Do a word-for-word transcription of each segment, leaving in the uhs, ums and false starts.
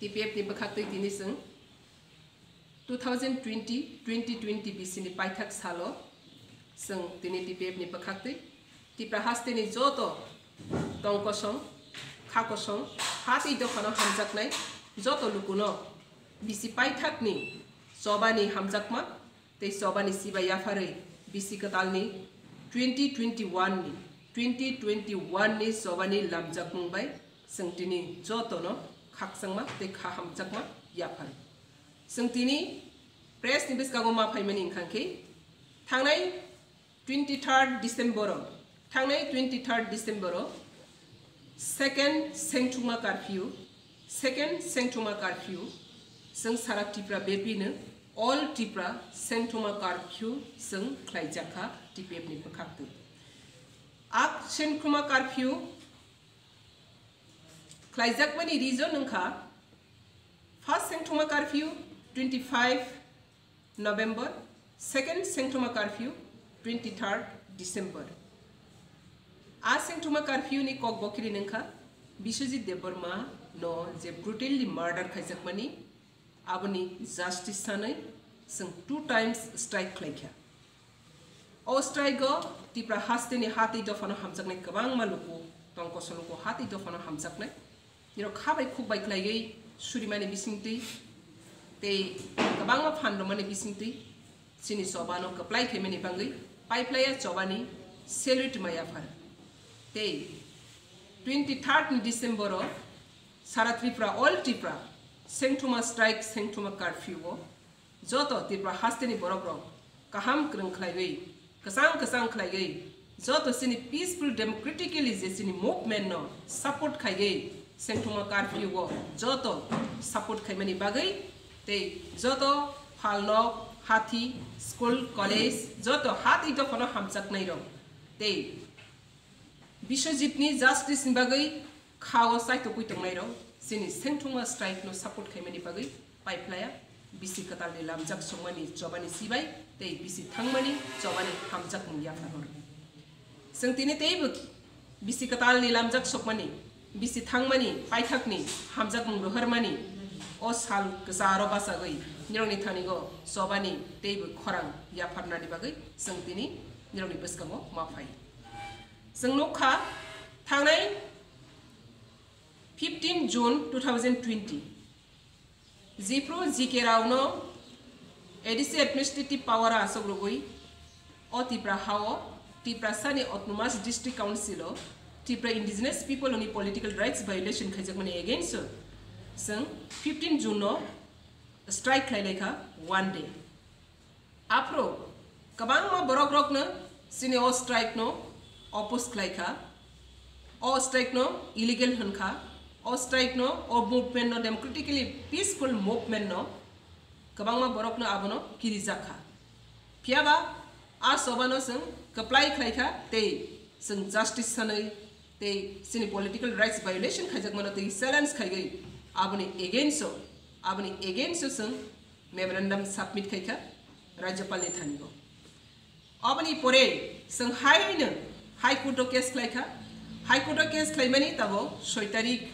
T P F ni bwkhaktwi tini chwng two thousand twenty, twenty twenty B C ni paithak salo chwng tini T P F ni bwkhaktwi Tipra hasteni joto tong kosong, kha kosong, ha tei dophano hamjaknai joto lukuno B C paithakni chobani hamjakma tei chobani sibai yapharwi B C kwtalni twenty twenty-one ni, twenty twenty-one ni chobani lamjakmung bai chwng tini jotono khakchangma tei kha hamjakma yaphar. Chwng tini press ni bwskango ma phaimani wngkha khe thangnai twenty-third December o, thangnai twenty-third December o second Sengthuma curfew, second Sengthuma curfew, chwng sara Tripura bepino all Tripura Sengthuma curfew chwng khlaijakha T P F ni bwkhaktwi. Ak Sengthuma curfew khlaijakmani reason wngkha, first Sengthuma curfew twenty-five November, second Sengthuma curfew twenty-third December. A Sengthuma curfew ni kok bokiri wngkha Biswajit Debbarma no je brutally murder khaijakmani, aboni justice sanwi chwng two times strike khlaikha. O strike o Tipra hasteni ha tei dophano hamjaknai kwbangma luku tong kosong luku ha tei dophano hamjaknai. Nirok kha bai khuk bai khlaiwi surimani bisingtwi tei kwbangma phan rwmani bisingtwi chini chobano kwplai khaimani bagwi paiplaiya chobani salute ma yaphar. Tei twenty-third ni December o sara Tripura, all Tripura, Sengthuma strike, Sengthuma curfew o joto Tripura hasteni borokrok kaham kwrwng khlaiwi, kwchang kwchang khlaiwi, joto chini peaceful democratically je chini movement no support khaiwi, Sengthuma curfew o joto support khaimani bagwi tei joto phalnok, hathi, school, college, joto ha tei dophano hamjaknairok tei Biswajitni justice ni bagwi khao chaitokwi tongnairok chini Sengthuma strike no support khaimani bagwi paiphlaya B C kwtalni lamjak songmani chobani sibai tei B C thangmani chobani hamjakmung yapharhoro. Chwng tini teibo B C kwtalni lamjak sokmani, B C thangmani paithakni hamjakmung rohormani o sal kwcharo bachagwi nirokni thanigo chobani teibo khorang yapharnani bagwi chwng tini nirokni bwskango ma phai. Chwng nukha, thangnai fifteen June two thousand twenty, Jipro G K Rao no A D C administrative power o asok rwgwi o Tipra ha o Tiprasani Autonomous District Council o Tipra Indigenous People ni political rights violation khaijakmani against o chwng fifteen June no strike khlai laikha, one day. Aphuru kwbangma borokrokno chini o strike no oppose khlai kha, o strike no illegal hwn kha, o strike no, o movement no, democratically peaceful movement no kwbangma borokno abono kirijak kha. Phiyaba a chobano chwng kwplai khlai kha tei chwng justice sanwi tei chini political rights violation khaijakmano tei challenge khaiwi aboni against o, aboni against o chwng memorandum submit khai kha Rajyapal ni thani o. Aboni pore chwng hai no High Court o case khlai kha. High Court o case khlaimani tabo soi tarik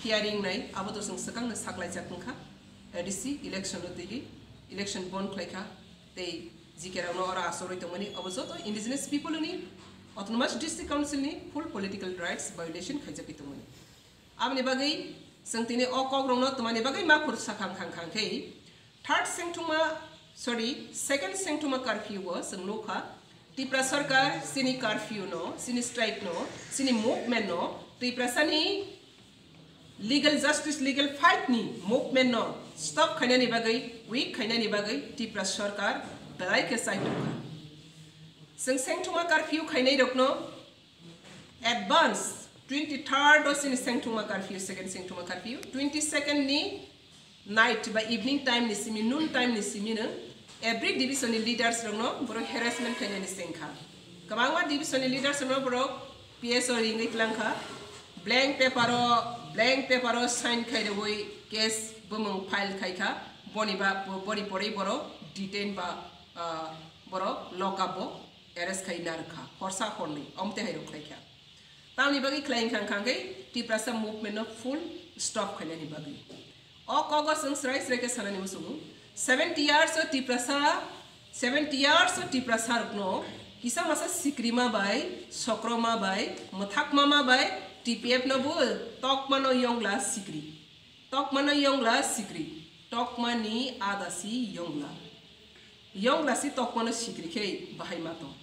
hearing nai, abo to chwng swkang no saklai jak wng kha. A D C election o twi election bond khlai kha tei G K rok no oro asok rwi tongmani, abo joto indigenous people ni Autonomous District Council ni full political rights violation khaijagwi tongmani. Aboni bagwi chwng tini o kokrokno twmani bagwi ma khur sakhang khang khang khe third Sengthuma, sorry, second Sengthuma curfew o chwng nukha Tipra Sarkar chini curfew no, chini strike no, chini movement no, Tiprasani legal justice, legal fight ni movement no stop khainani bagwi, weak khainani bagwi Tipra Sarkar belai khe chai tongkha. Chwng Sengthuma curfew khainai rokno advance twenty third o chini Sengthuma curfew, second Sengthuma curfew, twenty second ni night ba evening time ni simi, noon time ni simi no every division ni leaders rok no borok harassment khainani sengkha. Kwbangma division ni leaders rok no borok P S o ringwi tlangkha. Blank paper o, blank paper o sign khai rwui case bumung file khai kha. Boni ba, boni porwi borok detain ba, ah, borok lock up o arrest khai narwkha, horsa hornwi, omte hai rok khlai kha. Tamni bagwi khlai wngkha, wngkha khe Tiprasa movement no full stop khainani bagwi. O kogo chwng srai srai khe sanani muchungo. Seventy years o Tiprasa, seventy years o Tiprasa rokno kisa masa sikrima bai, sokroma bai, mwthakmama bai T P F no bo tokmano yongla sikri. Tokmano yongla sikri. Tokmani adasi yongla. Yongla si tokmano sikri khe bahai ma tong.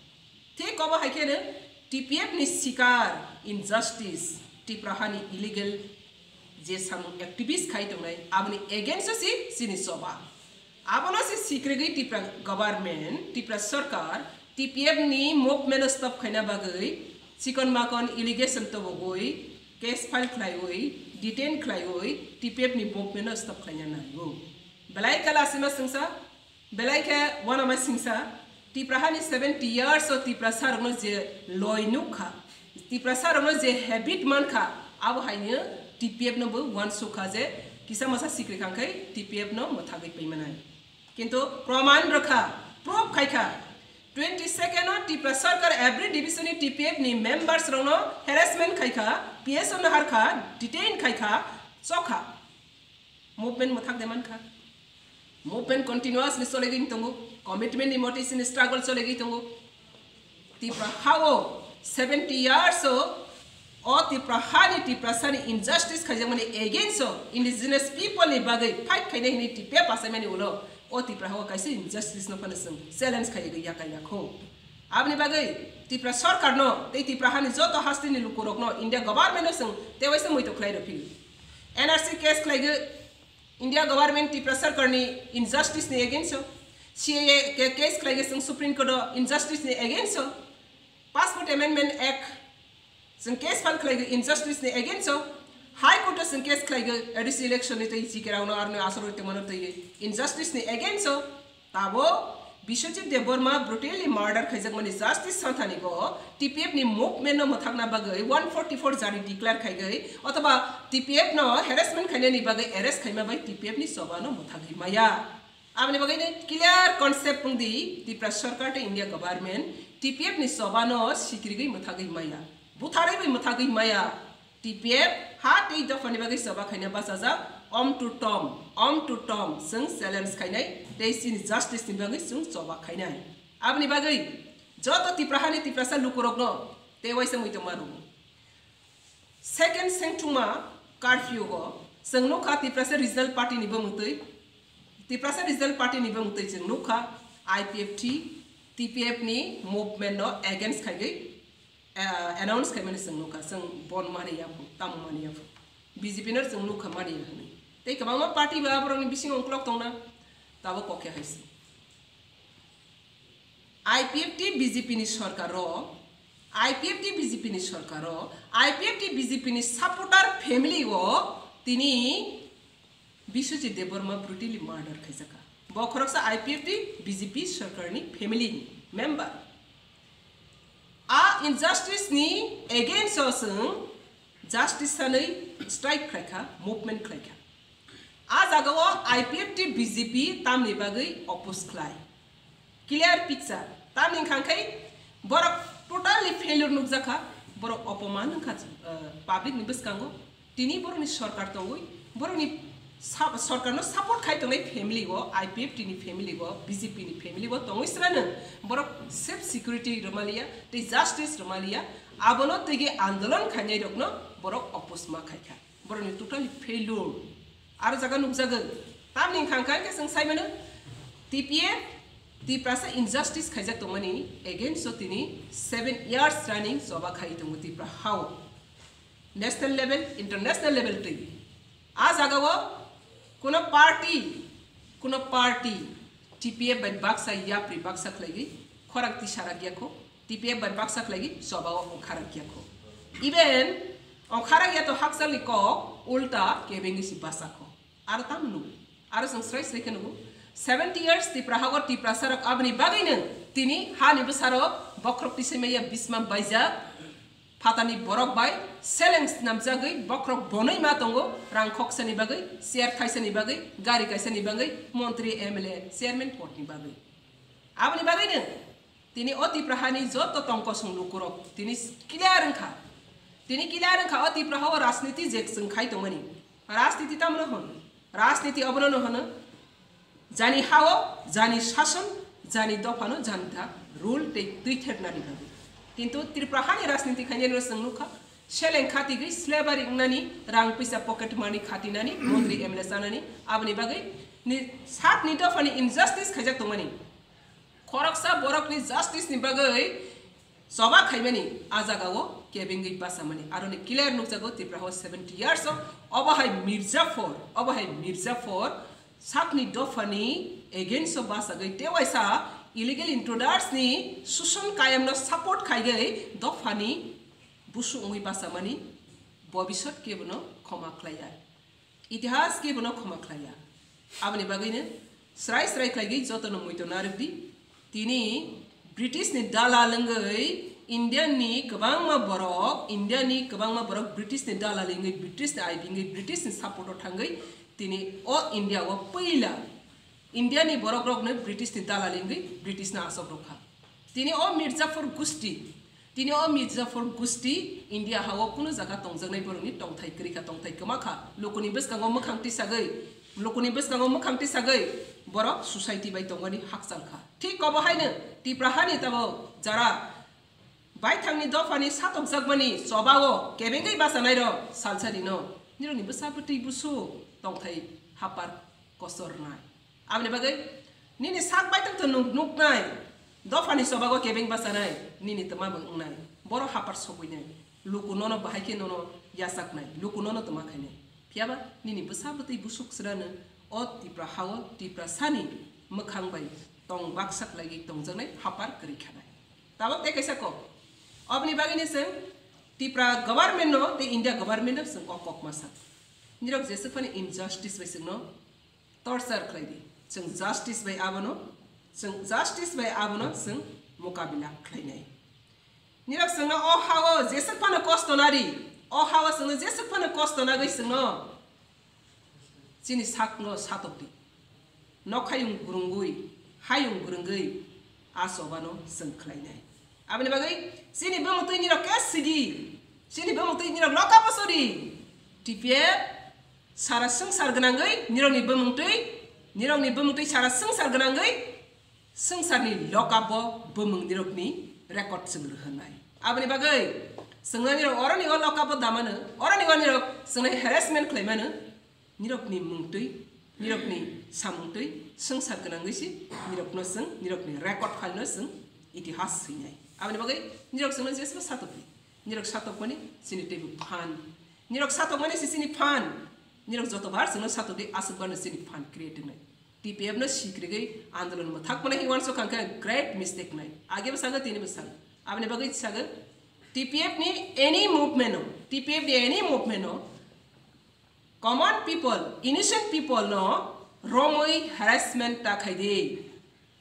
Thik obo hai kheno T P F ni sikar injustice, Tipra hani illegal je samung activist khai tongnai, aboni against o si chini choba. Abono se sikrigwi Tipra government, Tipra sarkar, T P F ni movement o stop khaina bagwi chikon makon allegation tobogwi, case file khlaiwi, detain khlaiwi T P F ni movement o stop khlaina nango. Belai khe lasima singsa, belai khe wanama singsa, Tipra hani seventy years o Tiprasa rokno je loi nukha, Tiprasa rokno je habit mankha, abo haino T P F no bo wansukha je kisa masa sikri khangkhai T P F no mwthagwi paimanai. Kintu proman rwkha, proof khaikha. Twenty second o Tipra sarkar every division ni T P F ni members rokno harassment khaikha, P S O no harkha, detain khaikha, chokha. Movement mwthak de mankha. Movement continuously cholegwi tongo. Commitment ni motei chini struggle cholegwi tongo. Tipra hao seventy years o, o Tipra hani Tiprasani injustice khaijakmani against o indigenous people ni bagwi fight khainai hwnwi T P F achaimani ulo o Tipra hao kaisa injustice no phano chwng challenge khaiwi yakai yakho. Aboni bagwi Tipra sarkar no tei Tipra hani joto hasteni lukurokno India government no chwng tewaisa muitu khlai rw phil. N R C case khlaigwi India government Tipra sarkar ni injustice ni against o, C A A ke case khlaigwi chwng Supreme Court o injustice ni against o, Passport Amendment Act chwng case file khlaigwi injustice ni against o, High Court o chwng case khlaigwi A D C election ni tei G K rao no aroni asoro tongmano twi injustice ni against o, tabo Biswajit Debbarma brutally murder khaijakmani justice santhani go T P F ni movement no mwthakna bagwi one forty-four jari declare khaigwi othoba T P F no harassment khainani bagwi arrest khaima bai T P F ni choba no mwthagwi maya. Aboni bagwi ni clear concept wngdi Tipra sarkar tei India government T P F ni choba no sikrigwi mwthagwi maya, butharwi bai mwthagwi maya. T P F ha tei dophani bagwi choba khaina bachajak, om to tom, om to tom chwng challenge khainai tei chini justice ni bagwi chwng choba khainai. Aboni bagwi joto Tipra hani Tiprasa lukurokno tei waisa muitu ma rwgo. Second sengchungma curfew go chwng nukha Tiprasa Regional Party ni bwmwtwi, Tiprasa Regional Party ni bwmwtwi chwng nukha I P F T, T P F ni movement no against khaigwi ah, announce khaimani chwng nukha, chwng bon mani yaphu, tamo mani yaphu. B J P no chwng nukha mani ya hwnwi. Tei kwbangma party ba borokni bisingo ungkulok tongna, tabo kokya hai se. I P F T B J P ni sorkar o, I P F T B J P ni sorkar o, I P F T B J P ni supporter family o tini Biswajit Debbarma brutally murder khaijakha. Bo khoroksa I P F T B J P sorkarni family ni member. A injustice ni against o chwng justice sanwi strike khlaikha, movement khlaikha. A jagao I P F T B J P tamni bagwi oppose khlai. Clear picture. Tamni wngkha khe borok totally failure nukjakha, borok opoman wngkha, uh, public ni bwskango. Tini borokni sorkar tongwi, borokni sa-, sorkarno support khai tongnai family o, I P F T ni family o, B J P ni family o tongwi srano borok safe security rwmaliya tei justice rwmaliya, abono twiwi andolon khainai rokno borok oppose ma khaikha. Borokni totally failure. Aro jaga nukjagwi. Tamni wngkha khe chwng sai mano T P F, Tiprasa injustice khaijak tongmani against o tini seven years running choba khai tongo Tipra hao. National level, international level twi. A jagao kuno party, kuno party T P F bai baksa yapri baksa khlaigwi khorang tisarak yakho. T P F bai baksa khlaigwi chobao ongkharak yakho. Even ongkharak ya to hakchalni kok ulta kebengwi si bachakho. Aro tamo nugo. Aro chwng srai srai khe nugo. Seventy years Tipra hagor Tiprasa rok aboni bagwino tini hani bwsarok bokhorok tisai maya bisma baijak. Phatani borok bai seleng snamjagwi bokhorok bonwi ma tongo, rang khoksani bagwi, chair thaisani bagwi, gari kaisani bagwi, montri, M L A, chairman podni bagwi. Aboni bagwino tini o Tipra hani joto tongkosong lukurok tini clear wngkha. Tini clear wngkha o Tipra hao rajniti je chwng khai tongmani. Rajniti tamno hwn? Rajniti abono no hwno, jani hao, jani sason, jani dophano, jani ta rule tei twi thepnani bagwi. Kintu Tripura hani rajniti khainai no chwng nukha, seleng khatigwi slavery wngnani, rang pisa pocket money khatinani, montri M L A chanani, aboni bagwi ni satni dophani injustice khaijak tongmani. Khoroksa borokni justice ni bagwi choba khaimani, a jagao kebengwi basamani. Aroni clear nukjago Tripura o seventy years o, obo hai Mirzafor, obo hai Mirzafor sakni dophani against o basagwi tewaisa illegal intruders ni suson kayamno support khaigwi dophani busu wngwi basamani, bobisot kebono khoma khlaiya. Itihas kebono khoma khlaiya. Aboni bagwino srai srai khlaigwi jotono muito narwkdi. Tini British ni dalal wngwi Indian ni kwbangma borok, India ni kwbangma borok British ni dalal wngwi, British ni aibi wngwi, British ni support o thangwi tini o India o puila India ni borok rokno British ni dalal wngwi British no asok rokha. Tini o Mirzafor gusti, tini o Mirzafor gusti India ha o kunu jaga tongjaknai borokni tongthai kwrwi kha, tongthai kwma kha. Lukuni bwskango mwkhang tisagwi, lukuni bwskango mwkhang tisagwi borok society bai tongmani hakchal kha. Thik obo haino Tipra hani tabo jara baithangni dophani satokjakmani chobao kebengwi bachanairok salsa rino. Nirokni bwsa bwtwi busu tongthai hapar kosor nai. Aboni bagwi nini sak baithang to nuk-, nuknai, dophani chobago kebeng bachanai, nini twma bo wngnai, boro hapar sogwinai, luku nono bahai khe nono yachaknai, luku nono twma khainai. Phiyaba nini bwsa bwtwi busuk srano o Tipra hao Tipra sani mwkhang bai tong baksa khlaigwi tongjaknai hapar kwrwi khanai. Tabok tei kaisa kok. Oboni bagwino chwng Tipra government no tei India government no chwng o kok ma sak. Nirok jeswk phano injustice bai chwngno torture khlai di. Chwng justice bai abono, chwng justice bai abono chwng mukabila khlainai. Nirok chwngno o hao jeswk phano kosto nari, o hao chwngno jeswk phano kosto nagwi chwngno chini sakno satok di. Nokhayung gurungwi, hayung gurungwi a chobano chwng khlainai. Aboni bagwi chini bumung twi nirok ke sidi, chini bumung twi nirok loka bosori. T P F sara swngchar gwnangwi nirokni bumung twi, nirokni bumung twi sara swngchar gwnangwi swngcharni loka bo bumung nirokni record chwng rwhwnai. Aboni bagwi chwngno nirok oroni o loka bo damano, oroni o nirok chwngno harassment khlaimano. Nirokni mungtwi, nirokni samungtwi swngchar gwnangwi se nirokno chwng nirokni record file no chwng itihas swinai. Aboni bagwi nirok chwngno jesbo satokdi. Nirok satokmani chini teibo phan. Nirok satokmani se chini phan. Nirok jotobar chwngno satokdi, aswkbarno chini phan create wngnai. T P F no sikrigwi andolon mwthak mwnai hinwi uansuk kha khe great mistake wngnai. Agebo sago, tinibo sago. Aboni bagwi sago T P F ni any movement no, T P F ni any movement no common people, innocent people no romwi harassment ta khai di.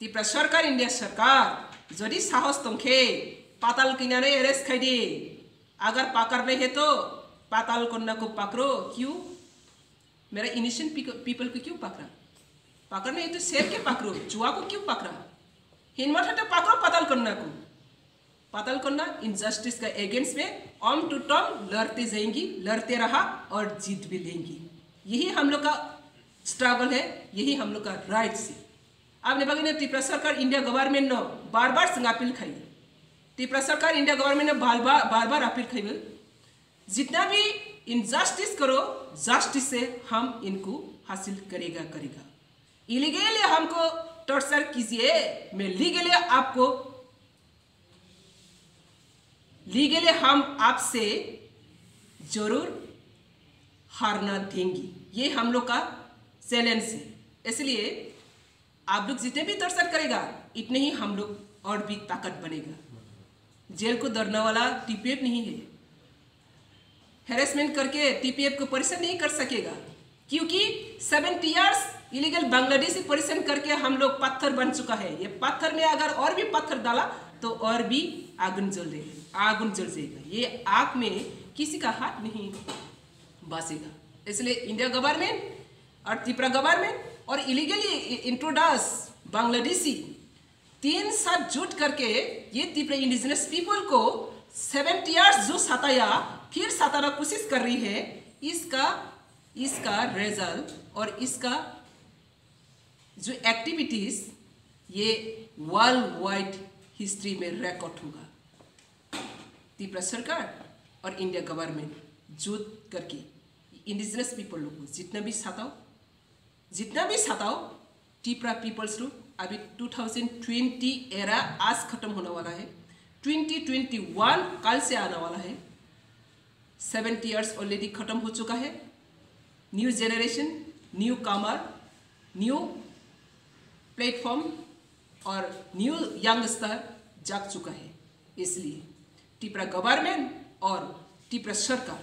Tipra sarkar, India sarkar, jodi sahos tongkhe patal kinare arrest khai di. Agar pakarne he to patal konna ko pakro, kyu? Mera innocent pico-, people ko kyu pakra? Pakarne he to sher ke pakro, jua ko kyu pakra? Hinma thate pakro patal konna ko. पाताल कन्या इनजस्टिस का अगेंस्ट में हम to term लड़ते जाएंगी, लड़ते रहा और जीत भी लेंगी। यही हम लोग का स्ट्रगल है, यही हम लोग का राइट्स है। आपने बघितलं, त्रिपुरा सरकार इंडिया गवर्नमेंट नो बार बार संग अपील खाई। त्रिपुरा सरकार इंडिया गवर्नमेंट नो बार बार, बार बार अपील खाई। जितना भी इनजस्टिस करो, जस्टिस से हम इनको हासिल करेगा, करेगा। इलीगली हमको टॉर्चर कीजिए, मैं लीगली आपको, लीगली हम आपसे जरूर हारना देंगी। ये हम लोग का चैलेंज है। इसलिए आप लोग जितने भी टॉर्चर करेगा, इतने ही हम लोग और भी ताकत बनेगा। जेल को दौड़ने वाला टीपीएफ नहीं है। हैरेसमेंट करके टीपीएफ को परेशान नहीं कर सकेगा, क्योंकि सेवेंटी इयर्स इलीगल बांग्लादेशी परेशान करके हम लोग पत्थर बन चुका है। ये पत्थर में अगर और भी पत्थर डाला तो और भी आगुन जल जाएगा, आगुन जल जाएगा। ये आग में किसी का हाथ नहीं बांचेगा। इसलिए इंडिया गवर्नमेंट और त्रिपुरा गवर्नमेंट और इलीगली इंट्रोडस बांग्लादेशी तीन साथ जुट करके ये त्रिपुरा इंडिजिनस पीपल को सेवेंटी इयर्स जो सताया, फिर सताना कोशिश कर रही है, इसका इसका रिजल्ट और इसका जो एक्टिविटीज, ये वर्ल्ड वाइड हिस्ट्री में रिकॉर्ड होगा। तिपरा सरकार और इंडिया गवर्नमेंट जुट करके इंडिजिनस पीपल लोग को जितना भी सताओ, जितना भी सताओ, टिपरा पीपल्स लोग, अभी टू थाउजेंड ट्वेंटी एरा आज खत्म होने वाला है, ट्वेंटी ट्वेंटी वन कल से आने वाला है। सेवेंटी ईयर्स ऑलरेडी खत्म हो चुका है। न्यू जनरेशन, न्यू कमर, न्यू प्लेटफॉर्म और न्यू यंगस्टर जाग चुका है। इसलिए टिपरा गवर्नमेंट और टिपरा सरकार,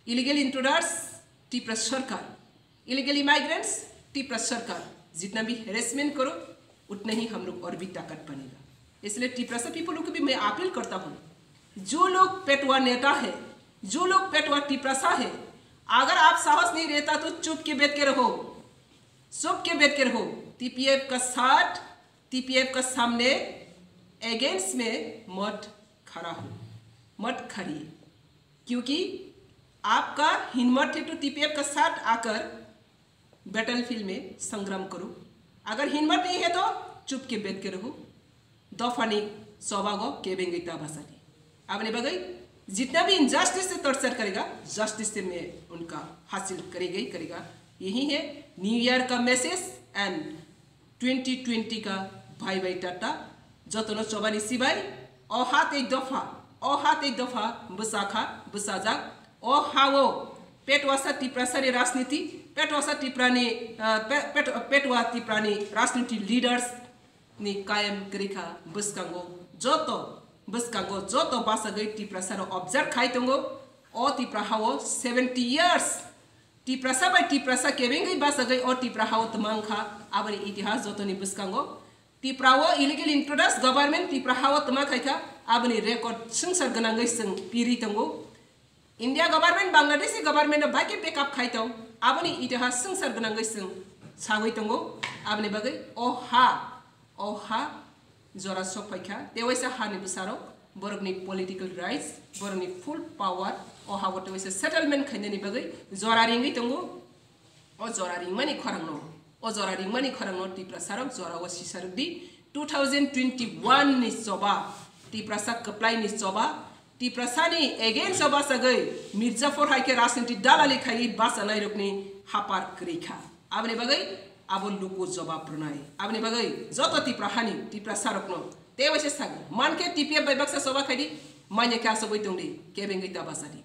इलीगल इंट्रूडर्स टिपरा सरकार, इलीगल इमाइग्रेंट्स टिपरा सरकार, जितना भी हेरेसमेंट करो, उतना ही हम लोग और भी ताकत बनेगा। इसलिए टिपरासा पीपल को भी मैं अपील करता हूँ, जो लोग पेटवा नेता है, जो लोग पेटवा टिपरासा है, अगर आप साहस नहीं रहता तो चुप के बैठ के रहो, चुप के बैठ के रहो। टीपीएफ का साथ, टीपीएफ का सामने अगेंस्ट में मत खड़ा हो, मत खड़िए, क्योंकि आपका हिम्मत है तो टीपीएफ का साथ आकर बैटलफील्ड में संग्राम करो। अगर हिम्मत नहीं है तो चुप के बैठ के रहो। दफानी सभागो केबेंगे ताबासानी। आपने बगई जितना भी इनजस्टिस से टॉर्चर करेगा, जस्टिस से मैं उनका हासिल करेगा ही करेगा। यही है न्यू ईयर का मैसेज एंड ट्वेंटी ट्वेंटी का बाय बाय टाटा। जतनो चोबानी सिबाई, ओ हात एक दफा, ओ हात एक दफा बसाखा, बसाजाक, ओ हावो पेटवासा टिप्रासानी राजनीति, पेटवासा टिप्रानी, अ, पे-, पेट-, पेटवा टिप्रानी राजनीति लीडर्स नि कायम करिखा बस्कांगो, जतो बस्कांगो, जतो बासागै टिप्रासारो ऑब्जर्व खाई तंगो। ओ टिप्रा हावो सेवेंटी ईयर्स टिप्रासा बाय टिप्रासा केबेंगै बासागै ओ टिप्रा हावो तमांखा। आबोनि इतिहास जतोनि बस्कांगो। टिप्राओ इलीगल इंट्रूडर्स गवर्नमेंट टिप्रा हावो तमा खाइखा, आबोनि रेकर्ड संसार गनांगै जों पिरि तंगो। India government, Bangladeshi government bai khe backup khai tong, aboni itihas swngchar gwnangwi chwng sagwi tongo. Aboni bagwi o ha, o ha jora sok phaikha, tewaisa hani bwsarok, borokni political rights, borokni full power, o hago tewaisa settlement khainani bagwi jora ringwi tongo. O jora ringmani khorangno, o jora ringmani khorangno Tiprasarok jorao sisarwkdi. Two thousand twenty-one ni choba, Tiprasa kwplaini choba, Tiprasani against o bachagwi Mirzaphor hai khe rajniti dalali khaiwi bachanairokni hapar kwrwi kha. Aboni bagwi abo luku jobab rwnai. Aboni bagwi joto Tipra hani Tiprasarokno tei waisa sago, man khe T P F bai baksa choba khaidi, manya khe asogwi tongdi, kebengwi ta bachadi.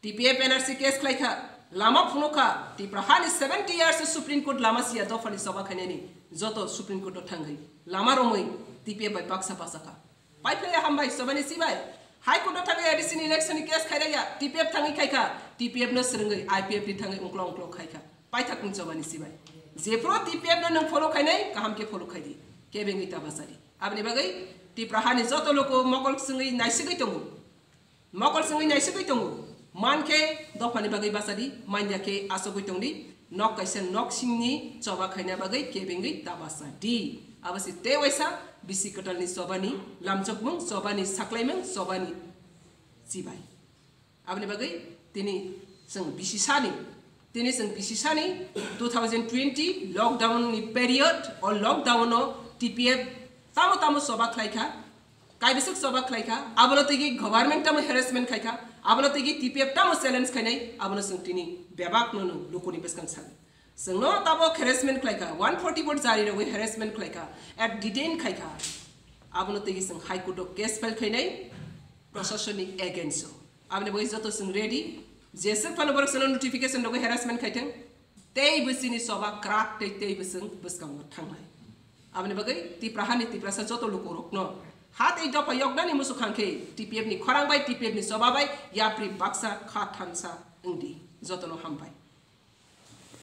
T P F N R C case khlai kha, lama phunuk kha, Tipra hani seventy years Supreme Court lama siya dophani choba khainani, joto Supreme Court o thangwi lama romwi T P F bai baksa bacha kha. Paiphlaiya hambai, chobani sibai. High Court o thangwi A D C ni election ni case khairaya, T P F thangwi khai kha, T P F no swrwngwi I P F ni thangwi ungklo ungklo khai kha. Paithakni chobani sibai. Jephru T P F no nwng follow khainai, kaham khe follow khaidi. Kebengwi ta bachadi. Aboni bagwi Tipra hani joto luku mokol swngwi naisigwi tongo. Mokol swngwi naisigwi tongo, man khe dophani bagwi bachadi, manya khe asogwi tongdi, nok kaisa nok singni choba khaina bagwi kebengwi ta bachadi. Abo se tei waisa bisi kwtalni chobani lamchokmung, chobani saklaimung, chobani chibai. Aboni bagwi tini chwng bisi sani, tini chwng bisi sani two thousand twenty lockdown ni period, o lockdown o T P F tamo tamo choba khlai kha, kaibiswk choba khlai kha, abono tigi government tamo harassment khai kha, abono tigi T P F tamo challenge khainai, abono chwng tini bebak no no lukuni bwskang sadi. Chwngno tabo harassment khlai kha, one forty four jari rogwi harassment khlai kha, at detain khai kha, abono tigi chwng High Court o case file khainai proshasonni against o. Aboni bagwi joto chwng ready, jeswk phano borok chwngno notification rogwi harassment khai thang, tei bwsini choba kwrak tei tei bwswng bwskango thangnai. Aboni bagwi Tipra hani Tiprasa joto lukurokno ha tei dopha yoknani muchuk hang khe T P F ni khorang bai T P F ni choba bai yapri baksa kha thansa wngdi. Jotono hambai.